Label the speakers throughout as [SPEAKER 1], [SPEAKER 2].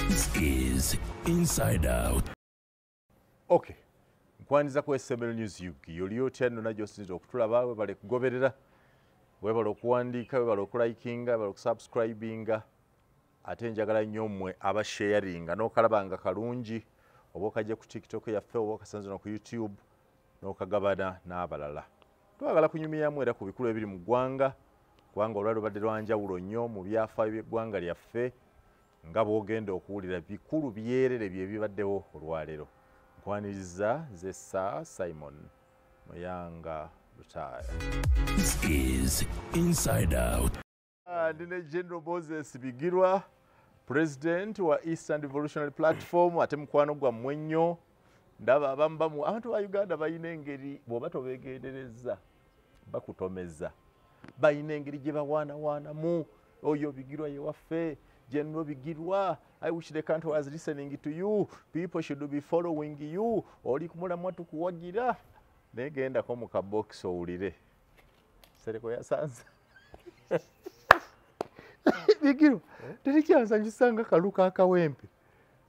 [SPEAKER 1] This is Inside Out.
[SPEAKER 2] Okay. Nkwaniriza ku SML News UG. Oli otya nno nagyosinza okutulaba, webale kugoberera, webale okuwandiika, webale okulikinga, webale okusubscribinga. Ate njagala nnyo mmwe abasharinga n'okalaba nga kalungi, oba okajja ku TikTok yaffe oba okasanze no ku YouTube n'okagabana n'abalala. Twagala kunyumyamu era ku bikulu ebiri mu ggwanga, kubanga olwali lubadde lwa njawulo nnyo mu byafaayo by'eggwanga lyaffe, nga bw'ogenda okuwulira bikulu byerere bye bibaddewo olwaleero. Nkwaniriza nze Sir Simon Muyanga Lutaaya.
[SPEAKER 1] This is Inside Out.
[SPEAKER 2] Ndi ne General Moses Bigirwa, President wa Eastern Revolutionary Platform, ate mukwano gwammwe nnyo. Ndaba abamu bamu abantu ba Uganda balina engeri bw'oba tobeegendereza bakutomeza, balina engeri gye bawaanawaanamu. Oyo Bigirwa ye waffe, General Bigirwa, I wish the country was listening to you, people should be following you, oli kumulamwa tukuwagira. Naye gendako mu kabokisi owulire Sereko yasanze Bigirwa terikyansanyusa nga kaluka akawempe.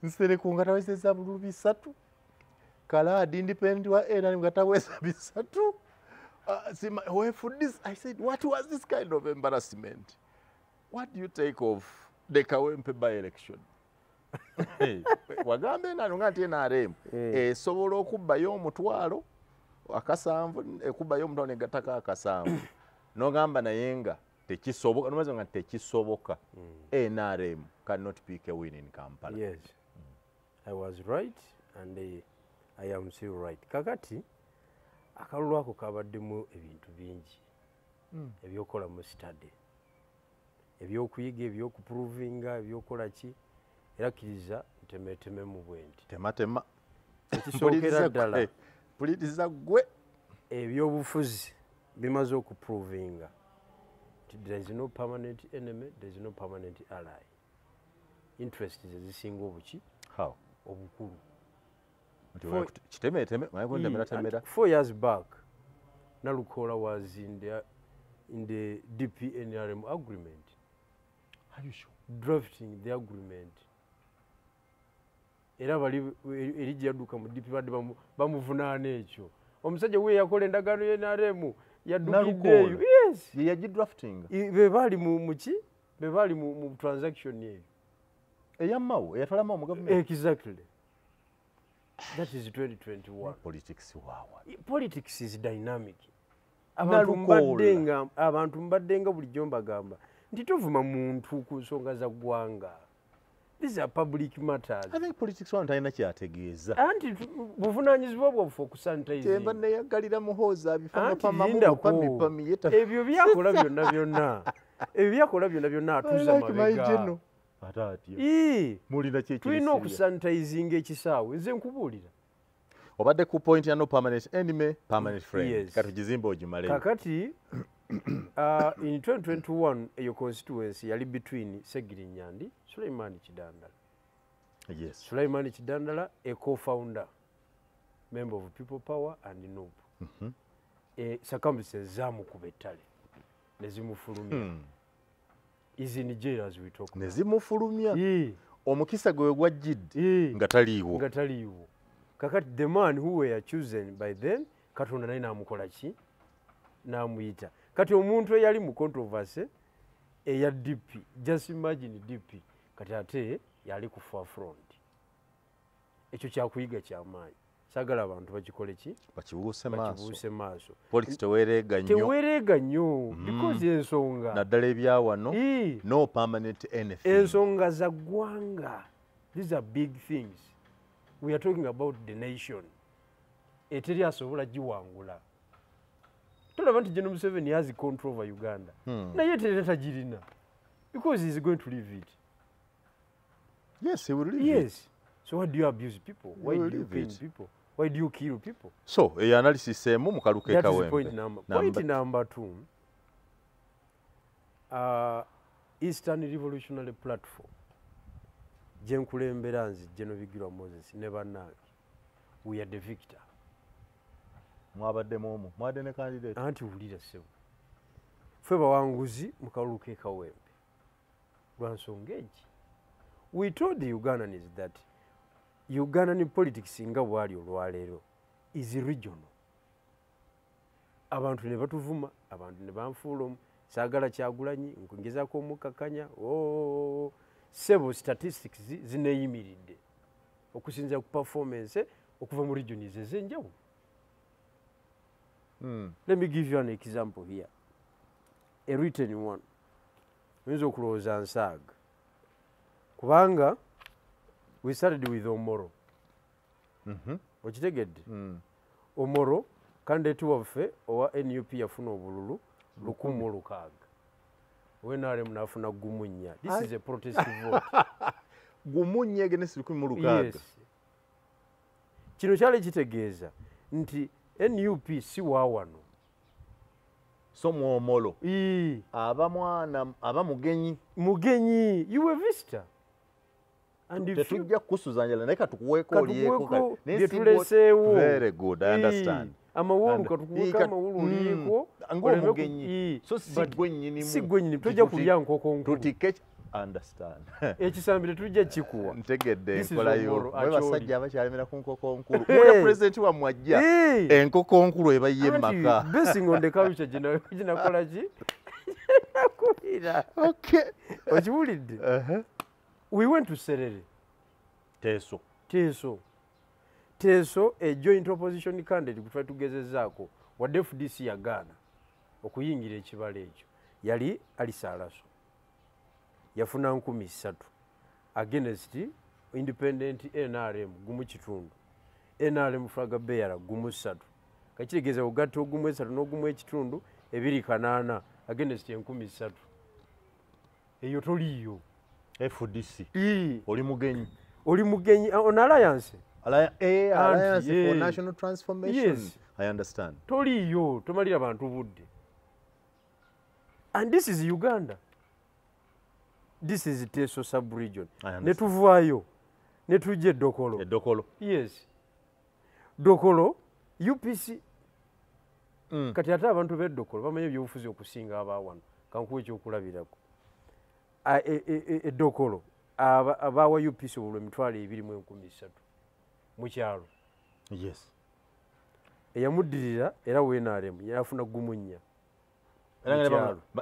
[SPEAKER 2] Nsereko nga tawezezza bululu 3, Kalaadi independent wa NRM nga taweza 3. I said, what was this kind of embarrassment? What do you take of the Kawempe by-election? Wagambe nano nga nti NRM esobola okubbayo omutwalo akasanvu, ekubbayo omutwalo negattako akasanvu, n'ogamba naye nga tekisoboka, nomaze nga tekisoboka. NRM cannot pick a win in Kampala.
[SPEAKER 3] Yes, I was right and I am still right. Kakati akalulu ako kabaddemu ebintu bingi ebyokola mu study, ebyokuyiga, ebyokuprovinga, ebyokola ki, era kkiriza ntemetememu bwe nti.
[SPEAKER 2] Tematema.
[SPEAKER 3] Ekisookera ddala,
[SPEAKER 2] mpuliriza ggwe.
[SPEAKER 3] Ebyobufuzi bimaze okuprovinga nti there is no permanent enemy, there is no permanent ally. Interest ze zisinga obuki?
[SPEAKER 2] How?
[SPEAKER 3] Obukulu.
[SPEAKER 2] Kitemeteme, ntemeratemera.
[SPEAKER 3] 4 years back, Nalukoola was in the DP-NRM agreement.
[SPEAKER 2] Are you sure?
[SPEAKER 3] Drafting the agreement. Era bali eri yadduka mu DP badde bamuvunaana ekyo. Omusajja we yakola endagaano ye NRM yaddukiddeeyo. Yes.
[SPEAKER 2] Ye yagidrafting.
[SPEAKER 3] Be baali mu ki? Be baali mu transaction eyo.
[SPEAKER 2] Eya Mao, eyatwala Mao mu government.
[SPEAKER 3] Exactly. That is 2021.
[SPEAKER 2] Politics wawa.
[SPEAKER 3] Politics is dynamic. Abantu mbadde nga bulijjo mbagamba nti tovuma muntu ku nsonga za ggwanga. These are public matters.
[SPEAKER 2] I think politics wano talina kyategeeza.
[SPEAKER 3] Anti buvunaanyizibwa bwaffe okusanitize.
[SPEAKER 2] Kyemba neyagalira Muhoozi abifamapamapamipami.
[SPEAKER 3] Ebyo byakola byonna byonna. Ebyo byakola byonna byonna atuuza mabega.
[SPEAKER 2] Ate atya? Mulina ki ekiri
[SPEAKER 3] Tulina okusanitizinga ekisaawe. Nze nkubuulira.
[SPEAKER 2] Obadde ku point ya no permanent enemy, permanent friend.
[SPEAKER 3] Yes.
[SPEAKER 2] Katugizimbe ogimaleyo.
[SPEAKER 3] Kakati in 2021 eyo constituency yali between Ssegirinya and Sulaiman Kidandala.
[SPEAKER 2] Yes.
[SPEAKER 3] Sulaiman Kidandala, a co-founder, member of People Power and NUP. Circumstances zamukuba ettale ne zimufulumya. Is in jail as we talk.
[SPEAKER 2] Ne zimufulumya. Omukisa gwe gwajjidde nga taliiwo.
[SPEAKER 3] Nga taliiwo. Kakati the man who were chosen by then, Katonda naye n'amukola ki? N'amuyita. Kati omuntu eyali mu controversy eya DP, just imagine DP, kati ate yali ku forefront. Ekyo kyakuyiga kyamaanyi. Saagala abantu bakikole ki?
[SPEAKER 2] Bakibuuse maaso.
[SPEAKER 3] Bakibuuse maaso.
[SPEAKER 2] Politics teweereega nnyo.
[SPEAKER 3] Teweereega nnyo because ensonga.
[SPEAKER 2] Naddala ebyawano, no permanent anything.
[SPEAKER 3] Ensonga za ggwanga. These are big things. We are talking about the nation. Eteri asobola giwangula. Tolaba nti General Museveni has control over Uganda. Naye terera tagirina. Because he is going to leave it.
[SPEAKER 2] Yes, he will leave it.
[SPEAKER 3] Yes. So why do you abuse people? Why do you pain people? Why do you kill people?
[SPEAKER 2] So, eyo analysis emu mu kaluka
[SPEAKER 3] That is
[SPEAKER 2] Kawempe.
[SPEAKER 3] point number. Point number 2. Eastern Revolutionary Platform. Gyenkulembera nze General Bigirwa Moses ne bannange, we are the victor.
[SPEAKER 2] Mwabaddemu omwo, mwadde ne candidate.
[SPEAKER 3] Anti wulira ssebo, ffe bawanguzi mu kalulu k'e Kawempe lwa nsonga egi. We told the Ugandans that Ugandan politics nga bwali olwaleero is regional. Abantu ne batuvuma, abantu ne banfuula omu, saagala Kyagulanyi, ngezaako omukakkanya, ssebo statistics zineeyimiridde okusinziira ku performance okuva mu regions ez'enjawulo. Let me give you an example here, a written one. Oyinza okulowooza nsaaga kubanga we started with Omoro. Okitegedde? Omoro candidate waffe owa NUP yafuna obululu 1,006, owa NRM n'afuna 14. This is a protest vote.
[SPEAKER 2] 14 against 1,006.
[SPEAKER 3] Yes. Kino kyali kitegeeza nti NUP si wa wano.
[SPEAKER 2] So mwomolo aba mwana aba mugenyi.
[SPEAKER 3] Mugenyi, you were visitor.
[SPEAKER 2] Tetujja kukusuza njala naye katukuweeko olyeko.
[SPEAKER 3] Byetuleseewo.
[SPEAKER 2] Very good, I understand.
[SPEAKER 3] Amawolu katukuweeko amawolu olyeko.
[SPEAKER 2] Ng'omugenyi. So si gwe nnyinimu.
[SPEAKER 3] Si gwe nnyinimu, tojja kulya nkoko nkulu.
[SPEAKER 2] Tutike, understand.
[SPEAKER 3] Ekisambi tetujja kikuwa.
[SPEAKER 2] Ntegedde enkola yo. Mwe basajja abakyalemera ku nkoko nkulu. Mwe pulezidenti wammwe ajja. Enkoko nkulu eba ye maka.
[SPEAKER 3] Basing on the culture ginakola ki? Ginakulira.
[SPEAKER 2] Okay.
[SPEAKER 3] Okiwulidde? We went to Serere.
[SPEAKER 2] Teso.
[SPEAKER 3] Teso. Teso, a joint opposition candidate gwe tugezezaako wadde FDC yagaana okuyingira ekibalo ekyo. Yali Alice Alaso. Yafuna 3,000 against independent NRM 1.5. NRM flag bearer 3. Kakitegeeza ogatta ogumu esatu n'ogumu ekitundu 2.8 against 3,000. Eyo toliiyo.
[SPEAKER 2] FDC. Oli mugenyi.
[SPEAKER 3] Oli mugenyi on alliance.
[SPEAKER 2] Alliance for National Transformation.
[SPEAKER 3] Yes.
[SPEAKER 2] I understand.
[SPEAKER 3] Toliiyo, tomalira bantu budde. And this is Uganda. This is Teso sub-region. Ne tuvaayo, ne tujja Edokolo.
[SPEAKER 2] Edokolo.
[SPEAKER 3] Yes. Dokolo, UPC. Kati ate abantu b'e Dokolo bamanyi ebyobufuzi okusinga abawano. Kankuwe ekyokulabirako. Edokolo abawa UPC olwo 23,300 mu kyalo.
[SPEAKER 2] Yes.
[SPEAKER 3] Eyamuddirira era WNRM yafuna 14.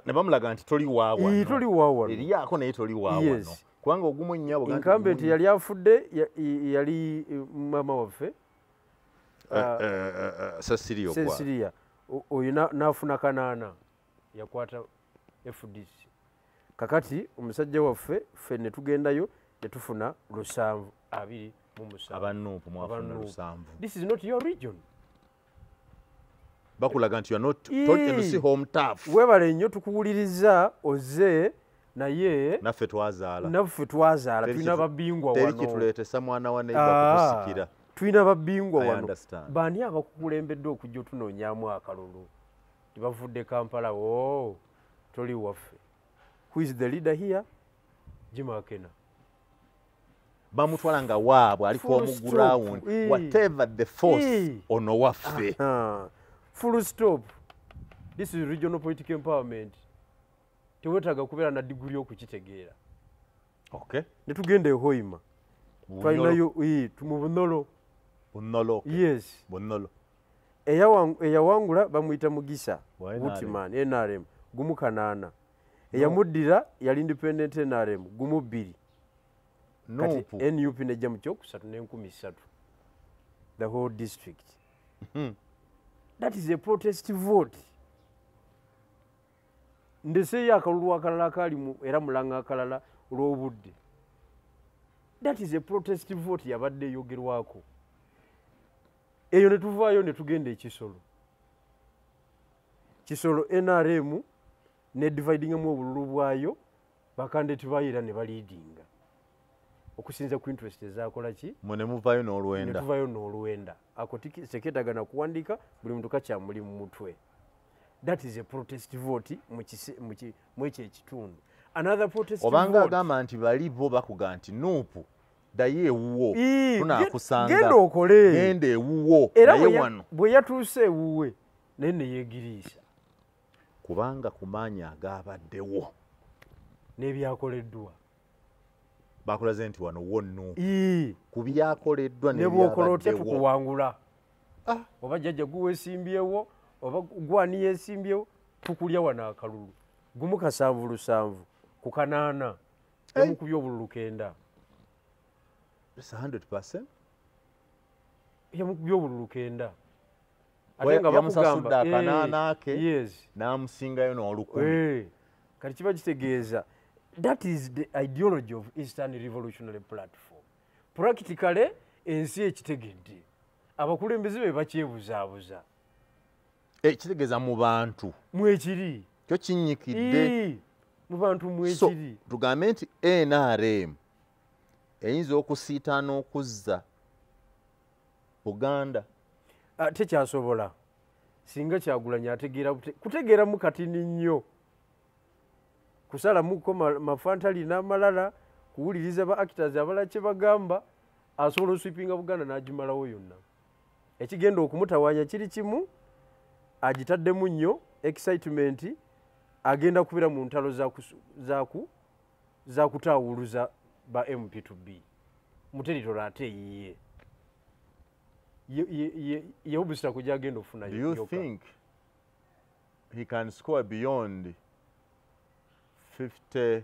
[SPEAKER 2] Ne bamulaga nti toli waawano.
[SPEAKER 3] Toli waawano.
[SPEAKER 2] Eriyaako naye toli waawano. Kubanga 14 bwe
[SPEAKER 3] incumbent yali afudde, yali maama waffe
[SPEAKER 2] Cecilia.
[SPEAKER 3] Cecilia oyo n'afuna 8 yakwata FDC. Kakati omusajja waffe ffe ne tugendayo ne tufuna 727.
[SPEAKER 2] Abanuupu mwafuna 7.
[SPEAKER 3] This is not your region.
[SPEAKER 2] Bakulaga nti you are not si home turf.
[SPEAKER 3] Weebale nnyo tukuwuliriza oze naye
[SPEAKER 2] naffe twazaala.
[SPEAKER 3] Naffe twazaala tulina babingwa wano.
[SPEAKER 2] Teri kituleetesa mwana wa neighbor kutusikira.
[SPEAKER 3] Tulina babingwa wano. Baani abakukulembedde okujja otunoonyaamu akalulu? Tebavudde Kampala, oh, toli waffe. Who is the leader here? Jim Akena.
[SPEAKER 2] Bamutwala nga waabwe aliko omu ground. Whatever the force ono waffe.
[SPEAKER 3] Full stop. This is regional political empowerment. Tewetaaga kubeera na diguli okukitegeera.
[SPEAKER 2] Okay.
[SPEAKER 3] Ne tugenda e Hoima. Twalinayo mu Bunolo.
[SPEAKER 2] Bunolo.
[SPEAKER 3] Yes.
[SPEAKER 2] Bunolo.
[SPEAKER 3] Eyawangula bamuyita Mugisa Butiman NRM 1.8. Eyamuddira yali independent NRM 1.2. Kati NUP nejja mu kyokusatu n'3,000. The whole district. That is a protest vote. Ndeseeyo akalulu akalala akalimu era mulanga akalala olw'obudde. That is a protest vote yabadde eyogerwako. Eyo ne tuvaayo ne tugenda e Kisolo. Kisolo NRM ne dividingamu obululu bwayo, bakandidate baayo era ne baleadinga. Okusinza ku interest ezaakola ki?
[SPEAKER 2] Mwe ne muvaayo n'olwenda.
[SPEAKER 3] Ne tuvaayo n'olwenda. Ako tekeetaaga na kuwandiika, buli muntu kakyamuli mu mutwe. That is a protest vote mu ekyo ekitundu. Another protest vote.
[SPEAKER 2] Obanga agamba nti bali bo bakuga nti Nuupu Ddayo ewuwo, tunaakusanga.
[SPEAKER 3] Genda okole.
[SPEAKER 2] Genda ewuwo,
[SPEAKER 3] Era
[SPEAKER 2] naye wano.
[SPEAKER 3] Bwe yatuuse ewuwe naye ne yeegiriisa.
[SPEAKER 2] Kubanga ku maanyi agabaddewo
[SPEAKER 3] n'ebyakoleddwa.
[SPEAKER 2] Bakulaze nti wano wonno. Ku byakoleddwa
[SPEAKER 3] Ne bw'okola otya
[SPEAKER 2] n'ebyabaddewo.
[SPEAKER 3] Tukuwangula. Oba jjajja guweesimbyewo, oba gwani yeesimbyewo, tukulya wano akalulu. Gumu 77 ku 8. Yamukubye obululu 9.
[SPEAKER 2] It's 100%.
[SPEAKER 3] Yamukubye obululu 9. Ate nga
[SPEAKER 2] Yamusasudde
[SPEAKER 3] bakugamba,
[SPEAKER 2] akanaana ke,
[SPEAKER 3] yes.
[SPEAKER 2] n'amusingayo n'olukumi.
[SPEAKER 3] Kati kiba kitegeeza, that is the ideology of Eastern Revolutionary Platform. Practically, ensi ekitegedde. Abakulembeze be bakyebuzaabuza.
[SPEAKER 2] Kitegeeza mu bantu.
[SPEAKER 3] Mwekiri.
[SPEAKER 2] Kyo kinnyikidde.
[SPEAKER 3] Mu bantu mwekiri.
[SPEAKER 2] So, tugambe nti NRM eyinza okusiita n'okuzza Buganda.
[SPEAKER 3] Tekyasobola. Singa Kyagulanyi ategeera kutegeeramu katini nnyo. Kusalamuko mafantali n'amalala, kuwuliriza ba actors abalala kye bagamba, asobola oswipinga Buganda n'agimalawo yonna. Ekigenda okumutawaanya kiri kimu, agitaddemu nnyo excitement, agenda kubeera mu ntalo za kutaawuluza ba MP2B. Mu territory ate eyiye. Ye obstacle gy'agenda okufuna
[SPEAKER 2] Do you
[SPEAKER 3] yokka.
[SPEAKER 2] think he can score beyond 55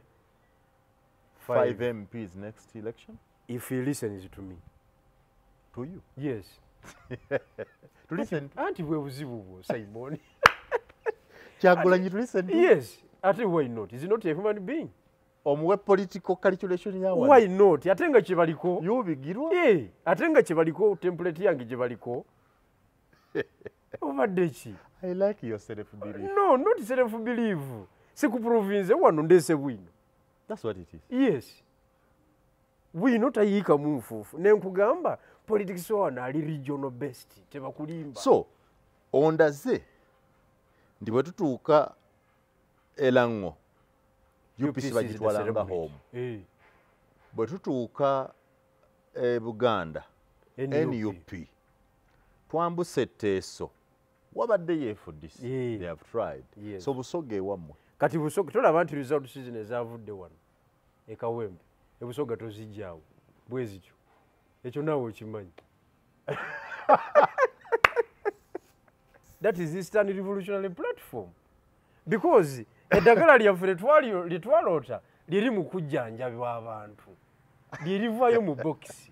[SPEAKER 3] Five.
[SPEAKER 2] MPs next election?
[SPEAKER 3] If he listens to me.
[SPEAKER 2] To you?
[SPEAKER 3] Yes.
[SPEAKER 2] To listen to?
[SPEAKER 3] Anti bwe buzibu bwo, Simon.
[SPEAKER 2] Kyagulanyi to listen to?
[SPEAKER 3] Yes. Ate why not? Is he not a human being?
[SPEAKER 2] Omuwe political calculation ya wano.
[SPEAKER 3] Why not? Ate nga kye baliko.
[SPEAKER 2] Yubigirwa?
[SPEAKER 3] Ate nga kye baliko, template yange gye baliko. Obadde ki?
[SPEAKER 2] I like your self-belief.
[SPEAKER 3] No, not self-belief. Sikuprovinze wano ndeese bwino.
[SPEAKER 2] That's what it is.
[SPEAKER 3] Yes. Bwino tayiika mu nfuufu. Ne nkugamba politics wano ali regional best, tebakulimba.
[SPEAKER 2] So, ondaze ndi bwe tutuuka Elango, UPC
[SPEAKER 3] UPC
[SPEAKER 2] bagitwala nga
[SPEAKER 3] celebrate.
[SPEAKER 2] home. Bwe tutuuka e Buganda,
[SPEAKER 3] NUP.
[SPEAKER 2] NUP. Twambuse Teeso. Wabadde FDC. They have tried.
[SPEAKER 3] Yes.
[SPEAKER 2] So Busoga ewammwe.
[SPEAKER 3] Kati Busoga tolaba nti result season ezaavudde wano e Kawempe. E Busoga tozijjaawo bwe zityo. Ekyo naawe okimanyi. That is Eastern Revolutionary Platform. Because eddagala lyaffe lye twaloota liri mu kujjanjabibwa abantu. Lirivaayo mu box.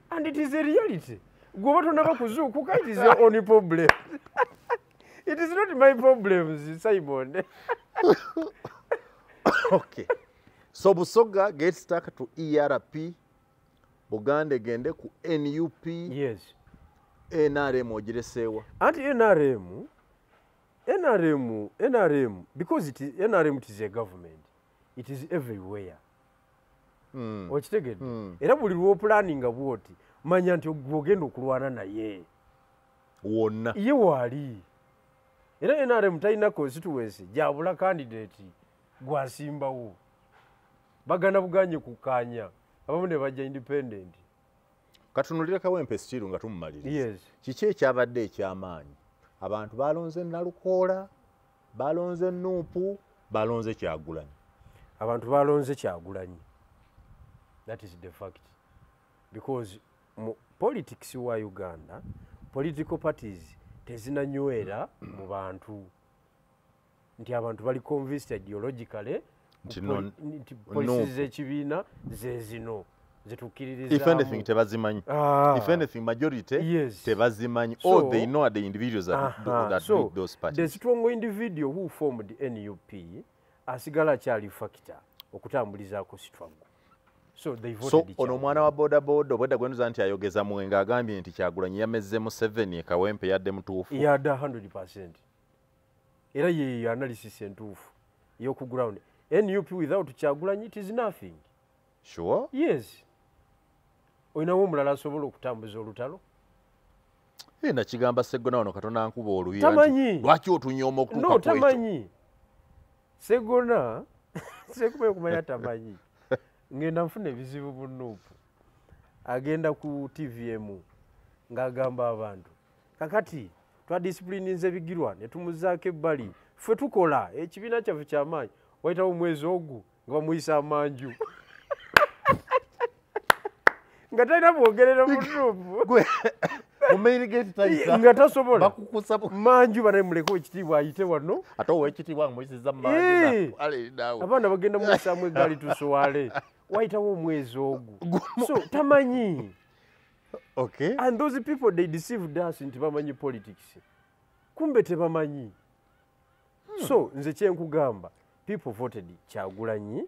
[SPEAKER 3] And it is a reality. Gwe tonnaba kuzuukuka, it is your own problem. It is not my problems, Simon.
[SPEAKER 2] Okay. So Busoga gets stuck to ERP, Buganda egende ku NUP.
[SPEAKER 3] Yes.
[SPEAKER 2] NRM ogireseewa.
[SPEAKER 3] Anti NRM, NRM, NRM, because it is, NRM it is a government. It is everywhere. Okitegedde? Era buli lw'opulaninga bw'oti, manya nti gw'ogenda okulwana naye.
[SPEAKER 2] Wonna.
[SPEAKER 3] Ye waali. Era NRM talina constituency gy'abula candidate gw'asimbawo. Bagana buganye kukkaanya, abamu ne bajja independent.
[SPEAKER 2] Katunulire Kawempe Stiru nga tumumaliriza.
[SPEAKER 3] Yes.
[SPEAKER 2] Kiki ekyabadde eky'amaanyi? Abantu balonze Nalukoola, balonze Nuupu, balonze Kyagulanyi.
[SPEAKER 3] Abantu balonze Kyagulanyi. That is the fact. Because mu politics wa Uganda, political parties tezinanywera mu bantu. Nti abantu bali convinced ideologically
[SPEAKER 2] Nti
[SPEAKER 3] nti policies
[SPEAKER 2] Nuupu.
[SPEAKER 3] z'ekibiina ze zino zetukkiririzaamu.
[SPEAKER 2] If anything tebazimanyi. If anything majority
[SPEAKER 3] Yes.
[SPEAKER 2] tebazimanyi.
[SPEAKER 3] So,
[SPEAKER 2] All they know are the individuals that that
[SPEAKER 3] So,
[SPEAKER 2] lead those parties.
[SPEAKER 3] The strong individual who formed NUP asigala akyali factor okutambulizaako struggle. So they voted
[SPEAKER 2] So
[SPEAKER 3] each
[SPEAKER 2] ono
[SPEAKER 3] other.
[SPEAKER 2] omwana wa boda boda obwedda gwenduza nti ayogeza mwenge agambye nti Kyagulanyi yamezze Museveni e Kawempe yadde mutuufu.
[SPEAKER 3] Yadde 100%. Era ye analysis entuufu ey'oku ground. NUP without Kyagulanyi it is nothing.
[SPEAKER 2] Sure?
[SPEAKER 3] Yes. Olinawo omulala asobola okutambuza olutalo?
[SPEAKER 2] Nakigamba Sseggona wano Katonda nkuba oluyi.
[SPEAKER 3] Tamanyi.
[SPEAKER 2] Lwaki otunyooma okutuuka
[SPEAKER 3] No,
[SPEAKER 2] ku ekyo?
[SPEAKER 3] tamanyi. Sseggona, sekuba okumanya tamanyi. Ngenda nfuna ebizibu mu Nuupu. Agenda ku TVM ng'agamba abantu, kakati twadisipulininze Bigirwa ne tumuzaako ebbali, ffe tukola ekibiina kyaffe kyamaanyi. Wayitawo omwezi ogwo nga bamuyisa amanju nga talina bwogerera butuufu nga tasobola manju. Banaye muleke ekitiibwa ayite wano.
[SPEAKER 2] Ate owekitiibwa muyisiza manju,
[SPEAKER 3] abaana bagenda muyisaamu eggaali tuswale. Wayitawo omwezi ogwo, so tamanyi.
[SPEAKER 2] Okay.
[SPEAKER 3] And those people, they deceived us nti bamanyi politics, kumbe tebamanyi. So nze kyenkugamba, people voted Kyagulanyi,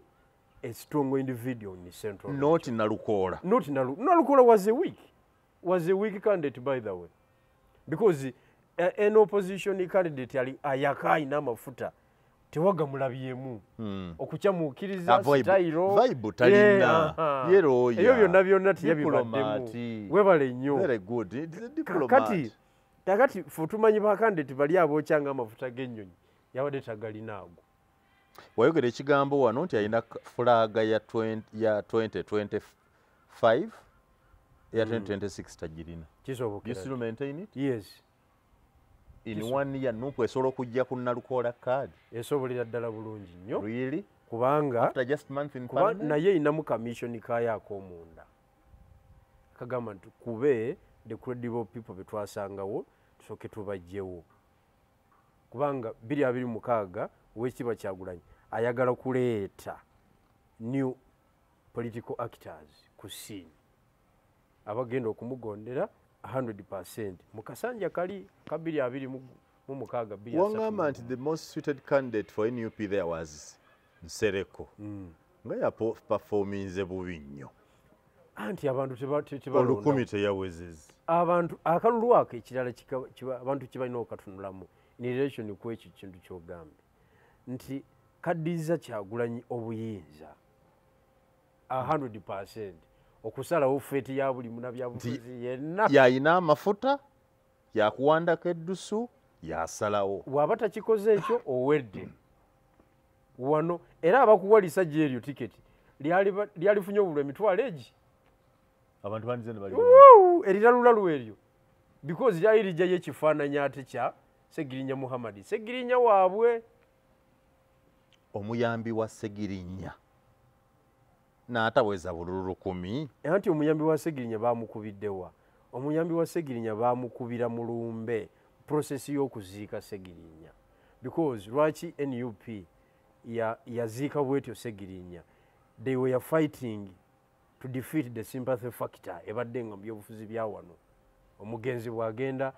[SPEAKER 3] a strong individual in the central
[SPEAKER 2] Not Nalukoola.
[SPEAKER 3] Not Nalukoola was a weak candidate, by the way, because an opposition candidate ali ayaka ayina amafuta tewagamulabyemu okukyamuukiriza
[SPEAKER 2] style. Vibe talina. Ye
[SPEAKER 3] eyo byonna byonna teyabibaddemu. Webale nnyo.
[SPEAKER 2] Very good.
[SPEAKER 3] Kati kakati fe tumanyi ba candidate bali abokyanga amafuta g'ennyonyi, yabadde tagalina ago.
[SPEAKER 2] Wayogera ekigambo wano nti alina flag ya 2025, ya 2026 tagirina.
[SPEAKER 3] Kisoboka.
[SPEAKER 2] You still maintain it?
[SPEAKER 3] Yes.
[SPEAKER 2] In one year NUP esobola okujja ku Nalukoola card?
[SPEAKER 3] Esobolera ddala bulungi nnyo.
[SPEAKER 2] Really?
[SPEAKER 3] Kubanga
[SPEAKER 2] after just month in parliament?
[SPEAKER 3] Naye erinamu commission kayo ak'omunda kagamba nti kube the credible people betwasangawo tusooke tubajjewo, kubanga 2026 Oweekitiibwa Kyagulanyi ayagala kuleeta new political actors ku scene abagenda okumugondera 100% mu kasanja kali ka 2026.
[SPEAKER 2] Wangamba nti the most suited candidate for NUP there was Nsereko, nga yaperforminze bubi nnyo.
[SPEAKER 3] Anti abantu
[SPEAKER 2] 1,000 teyawezezza.
[SPEAKER 3] Abantu akalulu ako ekirala abantu kibalina okatunulamu in relation ku ekyo kintu kyogambye nti kaddiza Kyagulanyi obuyinza 100% okusalawo fate ya buli munabyabufuzi yenna.
[SPEAKER 2] Yayina amafuta, yakuwandako eddusu, yasalawo.
[SPEAKER 3] Bw'aba takikoze ekyo, owedde wano. Era abakuwa lisajja eryo tiketi lyalifunye obulwa emitwalo egi.
[SPEAKER 2] Abantu bandize ne bali
[SPEAKER 3] eriralulalu eryo, because lyali lijjayo ekifaananyi ate kya Segirinya Muhammadi, Segirinya waabwe.
[SPEAKER 2] Omuyambi wa Segirinya n'ataweza bululu 1,000.
[SPEAKER 3] Anti omuyambi wa Segirinya bamukubiddewa? Omuyambi wa Segirinya bamukubira mulumbe process y'okuziika Segirinya, because lwaki NUP yaziika bwetyo Segirinya? They were fighting to defeat the sympathy factor ebadde nga mu byobufuzi bya wano. Omugenzi bw'agenda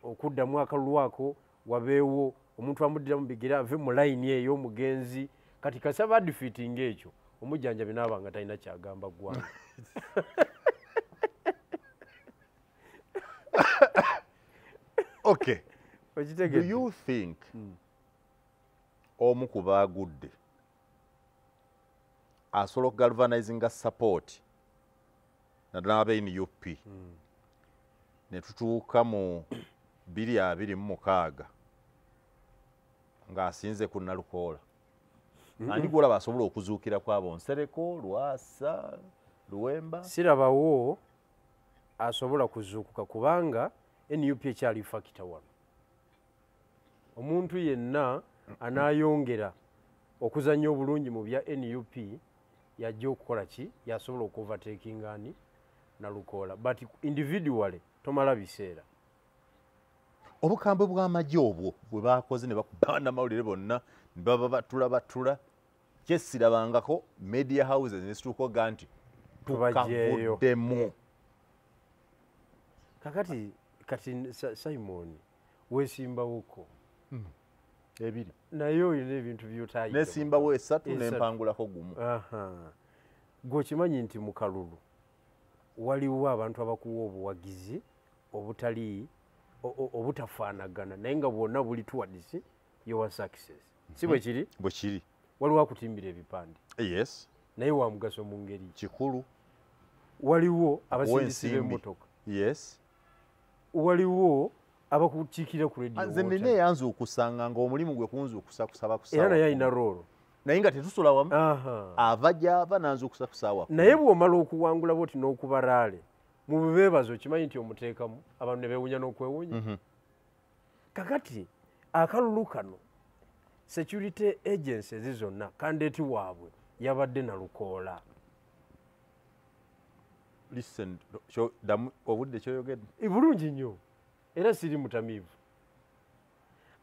[SPEAKER 3] okuddamu akalulu ako, wabeewo omuntu amuddira mu bigere ave mu layini eyo omugenzi. Kati kasaba defeating ekyo, omujjanjabi n'aba nga talina kyagamba ggwanga.
[SPEAKER 2] Okay. Do
[SPEAKER 3] Okitegedde?
[SPEAKER 2] you think omu ku baagudde asobola okugalvanizinga support naddala aba NUP ne tutuuka mu 2026 ng'asinze ku Nalukoola? Ani gwolaba asobola okuzuukira kwabo? Nsereko, Lwasa, Luwemba?
[SPEAKER 3] Sirabawo asobola kuzuukuka, kubanga NUP ekyali factor wano. Omuntu yenna anaayongera okuzannya obulungi mu bya NUP yajja okukola ki, yasobola okuovertakinga ani, Nalukoola, but individually tomala biseera.
[SPEAKER 2] Obukambwe bw'amagye obwo bwe bakoze ne bakuba bannamawulire bonna ne baba batula batula, kyesirabangako media houses ne zituuka oga nti
[SPEAKER 3] Tubajjeeyo.
[SPEAKER 2] tukavuddemu.
[SPEAKER 3] Kakati kati Simon weesimbawoko.
[SPEAKER 2] Ebiri.
[SPEAKER 3] Naye olina ebintu byotayiga.
[SPEAKER 2] Nesimbawo esatu.
[SPEAKER 3] Esatu.
[SPEAKER 2] Nempangulako gumu.
[SPEAKER 3] Aha. Gwe okimanyi nti mu kalulu waliwo abantu abakuwa obuwagizi obutali obutafaanagana, naye nga bwonna buli towards your success, si bwe kiri?
[SPEAKER 2] Bwe kiri.
[SPEAKER 3] Waliwo akutimbira ebipande.
[SPEAKER 2] Yes.
[SPEAKER 3] Naye wa mugaso mu ngeri
[SPEAKER 2] Kikulu.
[SPEAKER 3] Waliwo abasindisi
[SPEAKER 2] Ensimbi.
[SPEAKER 3] b'emmotoka.
[SPEAKER 2] Yes.
[SPEAKER 3] Waliwo abakukiikira ku radio.
[SPEAKER 2] Nze nina
[SPEAKER 3] wotali.
[SPEAKER 2] eyanzuukusanga ng'omulimu gwe kunzuukusa kusaba kusaba.
[SPEAKER 3] Era naye alina role.
[SPEAKER 2] Naye nga tetusula wamu. Ava gy'ava n'anzuukusa ku ssaawa.
[SPEAKER 3] Naye bw'omala okuwangula bw'oti n'okuba rally mu bubeebazo okimanyi nti omuteekamu abantu ne beewuunya n'okwewuunya. Kakati akalulu kano security agencies zonna candidate waabwe yabadde Nalukoola.
[SPEAKER 2] Listen, obudde kyoyogedde.
[SPEAKER 3] Bulungi nnyo era siri mutamiivu.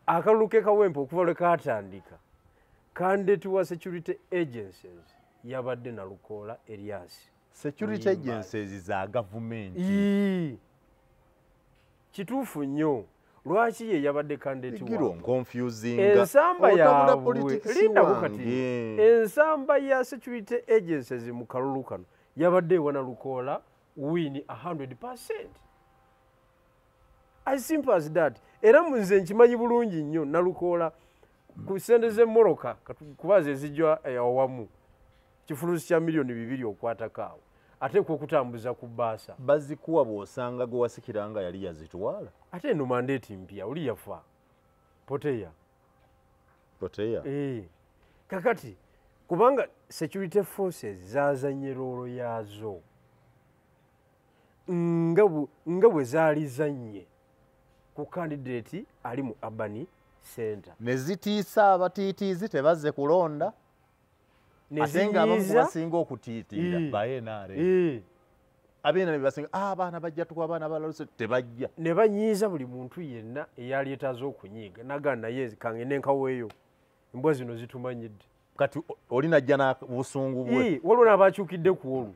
[SPEAKER 3] Akalulu ke Kawempe okuva lwe kaatandika candidate wa security agencies yabadde Nalukoola Erias.
[SPEAKER 2] Security agencies za gavumenti.
[SPEAKER 3] Kituufu nnyo. Lwaki ye yabadde candidate
[SPEAKER 2] waabwe? Confusing.
[SPEAKER 3] Ensamba yaabwe lindako kati. Ensamba ya security agencies mu kalulu kano yabadde ewa Nalukoola win 100%. As simple as that. Era nze nkimanyi bulungi nnyo Nalukoola ku ssente z'emmoroka kuba ze zijja awamu kifulusi kya 2 million okwatako awo ateekwa okutambuza ku bbaasa.
[SPEAKER 2] Bazikuwa bw'osanga gwe wasikira nga yali yazitwala.
[SPEAKER 3] Ate eno mandate mpya, oli yafa Poteya.
[SPEAKER 2] Poteya.
[SPEAKER 3] Kakati kubanga security forces zaazanye role yaazo nga bwe zaali zannye ku candidate ali mu urban center.
[SPEAKER 2] Ne zitiisa abatiitiizi tebazze kulonda. Ate nga abamu basinga okutiitiira ba NRM. Abeena be basinga abaana bajja tukuwa abaana balaluse tebajja.
[SPEAKER 3] Ne banyiiza buli muntu yenna eyali yeetaaze okunyiiga naga naye kangende nkaweeyo embwa zino zitumanyidde.
[SPEAKER 2] Kati oli najja n'obusungu bwe.
[SPEAKER 3] Waliwo n'abakyukidde ku olwo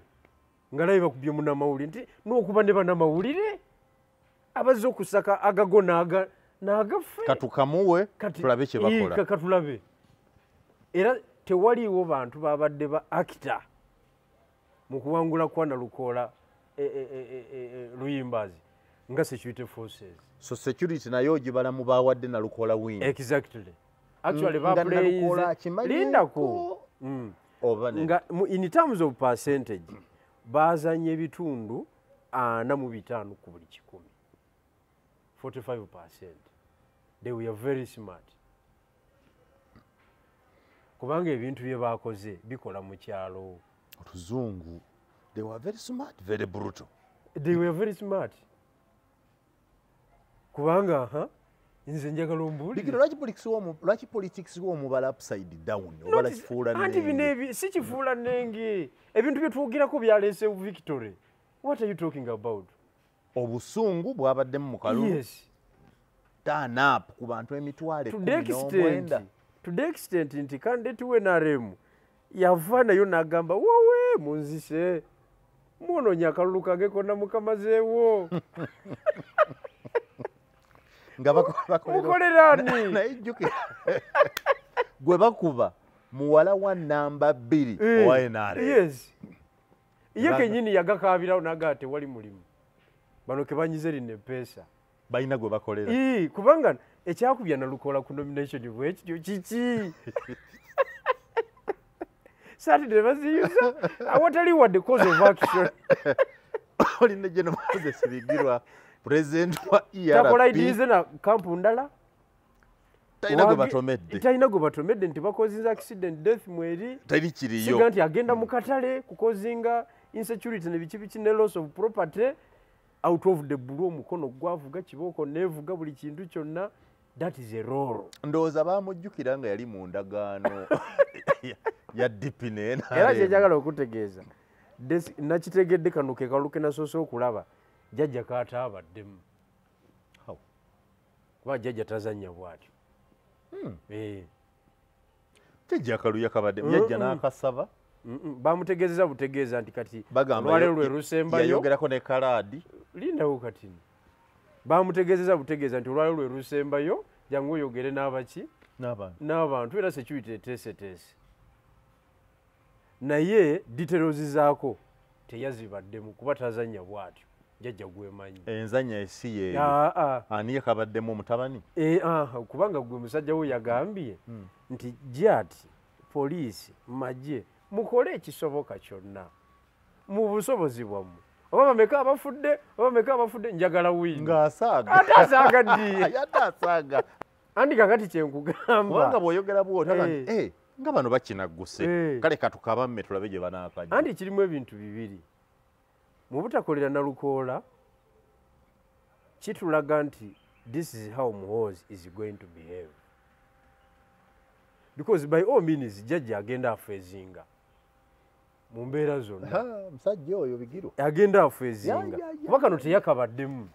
[SPEAKER 3] nga labe bakubye munnamawulire nti n'okuba ne bannamawulire abazze okusaka agago n'agaffe.
[SPEAKER 2] Katukamuwe tulabe kye bakola.
[SPEAKER 3] Katulabe. Era tewaliiwo bantu babadde ba actor mu kuwangula kwa Nalukoola Luyimbazi nga security forces.
[SPEAKER 2] So security nayo ogibala mu bawadde Nalukoola win.
[SPEAKER 3] Exactly. Actually ba playing lindako nga in terms of percentage bazanye ebitundu 45 ku buli 100. 45%. They were very smart. Kubanga ebintu bye bakoze bikola mu kyalo.
[SPEAKER 2] Oluzungu. They were very smart, very brutal.
[SPEAKER 3] They were very smart. Kubanga nze njagala ombuulire.
[SPEAKER 2] Lwaki politics w'omubala upside down obala kifuula nnenge?
[SPEAKER 3] Anti bino si kifuula nnenge. Ebintu bye twogerako byaleese victory. What are you talking about?
[SPEAKER 2] Obusungu bwabaddemu mu kalulu.
[SPEAKER 3] Yes.
[SPEAKER 2] Turn up ku bantu 19,000.
[SPEAKER 3] To the extent nti candidate we NRM yava nayo n'agamba wowe munzise mwonoonye akalulu kange konna mukamazeewo.
[SPEAKER 2] Nga
[SPEAKER 3] mukolera ani?
[SPEAKER 2] Naye jjukira gwe bakuba muwala wa namba 2 owa NRM.
[SPEAKER 3] Yes. Ye kennyini yagakaabirawo n'agamba tewali mulimu. Bano ke banyize lino eppeesa.
[SPEAKER 2] Balina gwe bakolera.
[SPEAKER 3] Kubanga ekyakubya Nalukoola ku nomination bwekityo kiki? Saturday baziyuza awatali wadde cause of action.
[SPEAKER 2] Oli ne General Moses Bigirwa president wa ERP.
[SPEAKER 3] Takola na kampu ndala.
[SPEAKER 2] Talina gwe batomedde.
[SPEAKER 3] Talina gwe batomedde nti bakozinza accident death mweri.
[SPEAKER 2] Tali kiriyo.
[SPEAKER 3] Siga nti agenda mu katale kukozinga insecurity ne biki biki ne loss of property out of the blue omukono gwavuga kibooko nevuga buli kintu kyonna. That is a role.
[SPEAKER 2] Ndowooza baamujjukira nga yali mu ndagaano ya DP ne NRM.
[SPEAKER 3] Era kye njagala okutegeeza nakitegedde kano ke kalulu ke nasoose okulaba jjajja kaataabaddemu. Kuba jjajja tazannya bw'atyo.
[SPEAKER 2] Jjajja akaluya kabaddemu yajja n'akasaba.
[SPEAKER 3] Bamutegeezeza butegeeza nti kati olwaleero lwe lusembayo.
[SPEAKER 2] Yayogerako ne kalaadi.
[SPEAKER 3] Lindawo kati. Bamutegeezeza butegeeza nti olwaleero lwe lusembayo jangu oyogere n'abaki? N'abantu era security eteeseteese. Naye details zaako teyazibaddemu kuba tazannya bw'atyo. Jjajja gwemanyi.
[SPEAKER 2] Enzannya esi yeeyo. Ani yakabaddemu omutabani?
[SPEAKER 3] Kubanga gwe musajja we yagambye nti jat poliisi magye mukole ekisoboka kyonna mu busobozi bwammwe. Oba bameka abafudde, oba bameka abafudde njagala win.
[SPEAKER 2] Ng'asaaga.
[SPEAKER 3] Ate asaaga ddi?
[SPEAKER 2] Ate asaaga.
[SPEAKER 3] Andi kakati kye nkugamba.
[SPEAKER 2] Kubanga bw'oyogera bw'otyo nti Nga bano bakinagguse. Kale katukabamme tulabe gye banaakajja.
[SPEAKER 3] Anti kirimu ebintu bibiri. Mu butakolera Nalukoola kitulaga nti this is how Muhoozi is going to behave. Because by all means jjajja agenda afeezinga mu mbeera zonna.
[SPEAKER 2] Musajja oyo Bigirwa
[SPEAKER 3] agenda afeezinga kuba kano teyakabaddemu.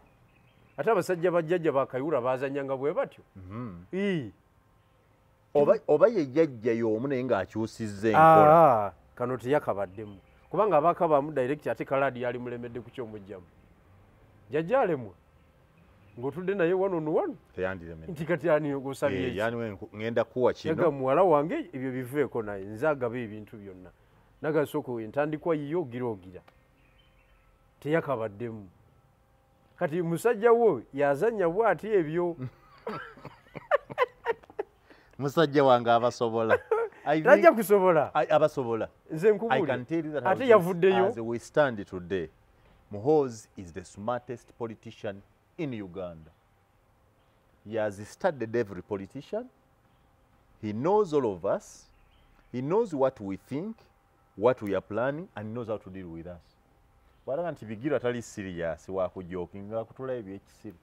[SPEAKER 3] Ate abasajja bajjajja bakayura baazannyanga bwe batyo.
[SPEAKER 2] Oba ye jjajja y'omu naye ng'akyusizza enkola.
[SPEAKER 3] Kano teyakabaddemu kubanga abakabamu direct ate Kaladi yali mulemedde ku ky'omugyamu. Jjajja alemwa ng'otudde naye wano no wano
[SPEAKER 2] teyandiremedde
[SPEAKER 3] nti kati ani ogusabye eki?
[SPEAKER 2] Yani ngenda kuwa kino
[SPEAKER 3] yaga muwala wange ebyo biveeko naye nze agaba ebintu byonna nagasooka entandikwa yiyo ogira ogira teyakabaddemu. Kati musajja wo yazannya bw'ati ebyo.
[SPEAKER 2] Musajja wange abasobola.
[SPEAKER 3] Tajja kusobola.
[SPEAKER 2] Abasobola.
[SPEAKER 3] Nze nkubulira.
[SPEAKER 2] I can tell you that
[SPEAKER 3] ate yavuddeyo.
[SPEAKER 2] As we stand today, Muhoozi is the smartest politician in Uganda. He has studied every politician. He knows all of us. He knows what we think, what we are planning, and knows how to deal with us. Bw'alaba nti Bigirwa tali serious wakujokinga akutula ebyekisiru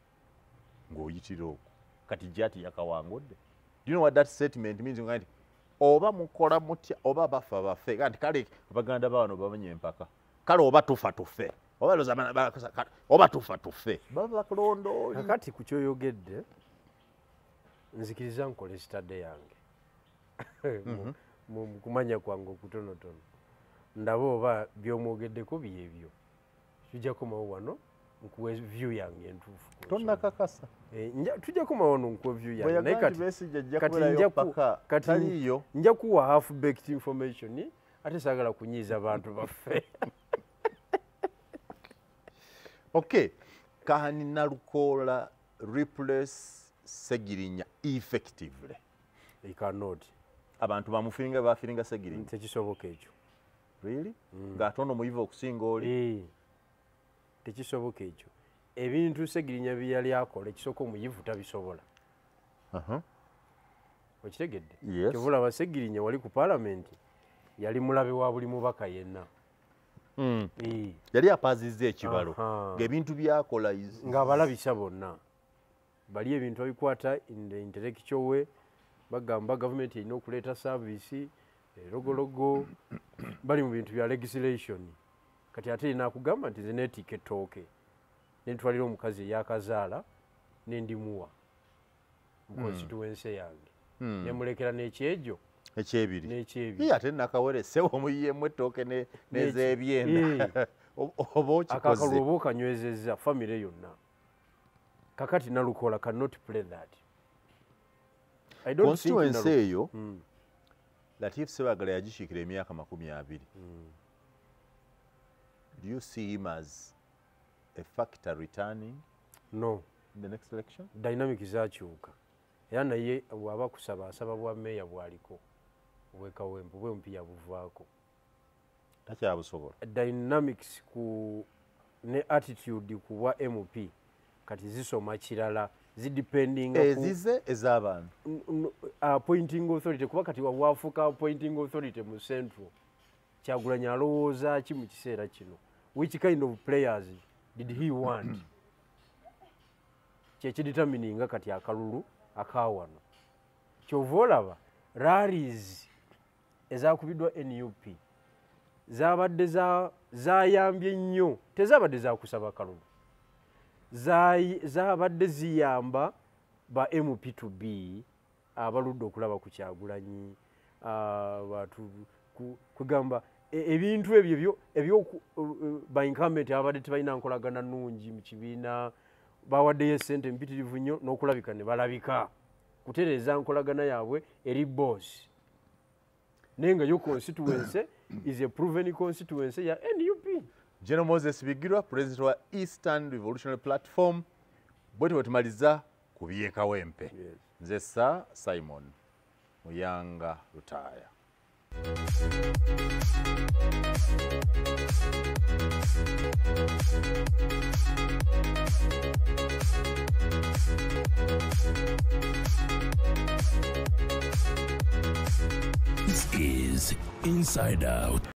[SPEAKER 2] ng'oyitira okwo. Kati jati yakawangudde. Do you know what that statement means? Nti oba mukola mutya oba bafa bafe. Nti kale abaganda bano bamenye empaka. Kale oba tufa tufe. Oba loza oba tufa tufe. Baba bakulonda oli.
[SPEAKER 3] Kakati ku kyoyogedde nzikiriza nkole study yange. Mu kumanya kwange okutonotono. Ndaba oba by'omwogeddeko byebyo. Tujja komawo wano nkuwe view yange entuufu.
[SPEAKER 2] Tonnakakasa.
[SPEAKER 3] Tujja komawo wano nkuwe view yange.
[SPEAKER 2] Naye kati
[SPEAKER 3] nja kuwa half baked information ate saagala kunyiiza bantu baffe.
[SPEAKER 2] Okay. Can Nalukoola replace Segirinya effectively?
[SPEAKER 3] He cannot.
[SPEAKER 2] Abantu bamufiringa bafiringa Segirinya.
[SPEAKER 3] Tekisoboka ekyo.
[SPEAKER 2] Really? Ng'ate muyivu okusinga oli.
[SPEAKER 3] Tekisoboka ekyo. Ebintu Segirinya bye yali akola ekisooka omuyivu tabisobola. Okitegedde?
[SPEAKER 2] Yes.
[SPEAKER 3] Kyova olaba Segirinya wali ku paalamenti yali mulabe wa buli mubaka yenna.
[SPEAKER 2] Yali apaazizza ekibalo ng'ebintu by'akola
[SPEAKER 3] ng'abalabisa bonna. Bali ebintu abikwata in the intellectual way, bagamba gavumenti erina okuleeta service erogologo, bali mu bintu bya legislation. Kati ate erina akugamba nti nze neetiika ettooke nentwalira omukazi eyakazaala nendimuwa mu constituency yange nemulekera n'ekyejo
[SPEAKER 2] ekyebiri
[SPEAKER 3] n'ekyebiri.
[SPEAKER 2] Ate Nakawere ssebo omuyiyeemu ettooke n'ezeebyenda oba okikoze.
[SPEAKER 3] Akakalulu oba okanywezezza famire yonna. Kakati Nalukoola cannot play that. I don't think
[SPEAKER 2] constituency eyo Latif Ssebagala yagikiikira emyaka 20. Do you see him as a factor returning?
[SPEAKER 3] No.
[SPEAKER 2] In the next election?
[SPEAKER 3] Dynamic zakyuka. Era naye bw'aba kusaba asaba bwa meeya bw'aliko obw'e Kawempe bwe MP yabuvaako.
[SPEAKER 2] Takyabusobola.
[SPEAKER 3] Dynamics ku ne attitude ku bwa MP kati zisoma kirala zidependinga ku
[SPEAKER 2] ezize ez'abantu.
[SPEAKER 3] Appointing authority kuba kati wafuuka appointing authority mu Central. Kyagulanyi alowooza ki mu kiseera kino? Which kind of players did he want? Kyekidetermininga kati akalulu akawano. Kyova olaba rallies ezakubiddwa NUP zabadde zayambye nnyo, tezabadde zakusaba kalulu. Zabadde ziyamba ba MP2B abaludde okulaba ku Kyagulanyi, kugamba ebintu ebyo ebyo ba incumbent abadde tebalina nkolagana nnungi mu kibiina, bawaddeyo essente mpitirivu nnyo n'okulabika ne balabika kutereeza nkolagana yaabwe eri boss. Naye nga yo constituency is a proven constituency ya NUP.
[SPEAKER 2] General Moses Bigirwa, President wa Eastern Revolutionary Platform, bwe bwe tumaliza ku by'e Kawempe.
[SPEAKER 3] Yes.
[SPEAKER 2] Nze Sir Simon Muyanga Lutaaya.
[SPEAKER 1] This Inside Out.